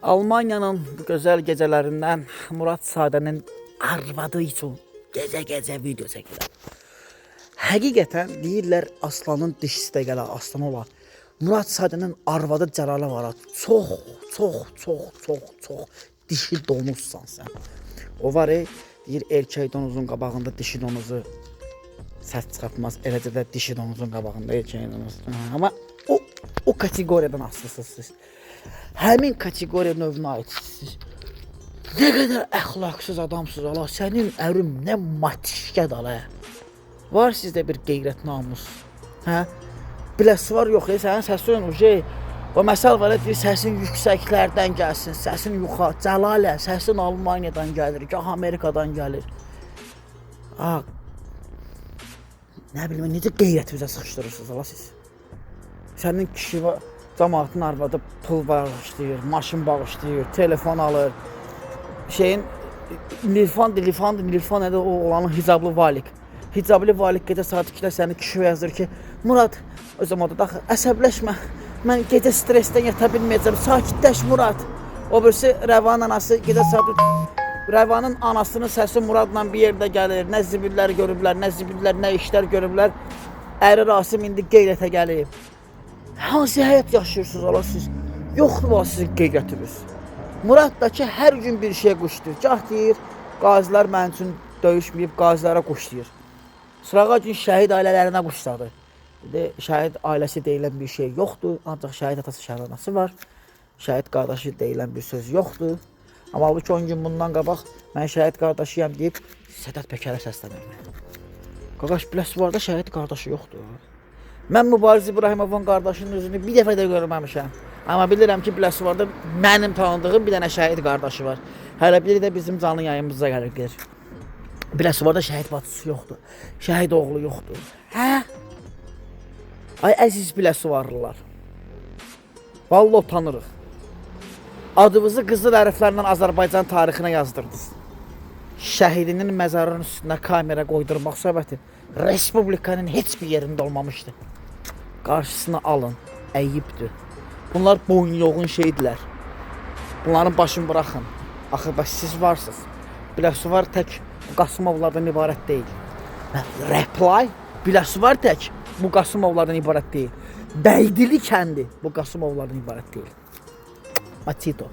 Almaniyanın bu gözəl gecələrindən Murad Sadənin arvadı üçün gecə-gecə video çəkirəm. Həqiqətən deyirlər aslanın dişisi də gələ aslan ola. Murad Sadənin arvadı Cəlalə var. Ha. Çox, çox, çox, çox, çox dişi donuzsan sən. O var, deyir erkək donuzun qabağında dişi donuzu səs çıxartmaz. Eləcə də dişi donuzun qabağında erkək donuz. Amma o kateqoriyadan asılısınız siz. Həmin kateqoriya növünə aidsiniz. Nə qədər əxlaqsız adamsınız Allah. Sənin ərin nə matişkədir ala. Var sizdə bir qeyrət namus. Hə? Biləsi var yox, sənin səsin uje. O məsəl var, deyir səsin yüksəklərdən gəlsin, səsin yuxarı. Cəlalə, səsin Almaniyadan gəlir, gah Amerikadan gəlir. Ha. Nə bilim, necə qeyrətinizə sıxışdırırsınız ala siz. Sənin kişi var, cəmaatın arvadı pul bağışlayır, maşın bağışlayır, telefon alır. Şeyin Nilfan, Nilfan, Nilfan nədir o oğlanın hicablı valik. Hicablı valik gecə saat 2-də səni kişi yazır ki, Murad, o zaman da axı əsəbləşmə. Mən gecə stressdən yata bilməyəcəm. Sakitləş Murad. O birisi Rəvanın anası gecə saat 3 Rəvanın anasının səsi Muradla bir yerdə gəlir. Nə zibillər görüblər, nə zibillər, nə işlər görüblər. Əri Rasim indi qeyrətə gəlib. Hansı həyat yaşayırsınız ala siz? Yoxdur valla sizin qeyrətiniz. Murad da ki hər gün bir şeyə quşdur. Gah deyir, qazilər mənim üçün döyüşməyib, qazilərə quş deyir. Sırağa gün şəhid ailələrinə quşladı. Dedi, şəhid ailəsi deyilən bir şey yoxdur. Ancaq şəhid atası, şəhid anası var. Şəhid qardaşı deyilən bir söz yoxdur. Amma halbuki 10 gün bundan qabaq mən şəhid qardaşıyam deyib Sədat Pəkərə səslənirdi. Qardaş, biləsi var da şəhid qardaşı yoxdur. Mən Mübariz İbrahimovun qardaşının üzünü bir dəfə də görməmişəm. Amma bilirəm ki, biləsi var da mənim tanıdığım bir dənə şəhid qardaşı var. Hələ biri də bizim canlı yayımıza gəlir gedir. Biləsi var da şəhid bacısı yoxdur. Şəhid oğlu yoxdur. Hə? Ay əziz biləsi varlılar. Vallahi utanırıq. Adınızı qızıl hərflərlə Azərbaycan tarixinə yazdırdınız. Şəhidinin məzarının üstünə kamera qoydurmaq söhbəti respublikanın heç bir yerində olmamışdı. Qarşısını alın, əyibdir. Bunlar boynu yoğun şeydilər. Bunların başını buraxın. Axı bəs siz varsınız. Biləsi var tək bu Qasımovlardan ibarət deyil. Reply biləsi var tək bu Qasımovlardan ibarət deyil. Bəydili kəndi bu Qasımovlardan ibarət deyil. Matito.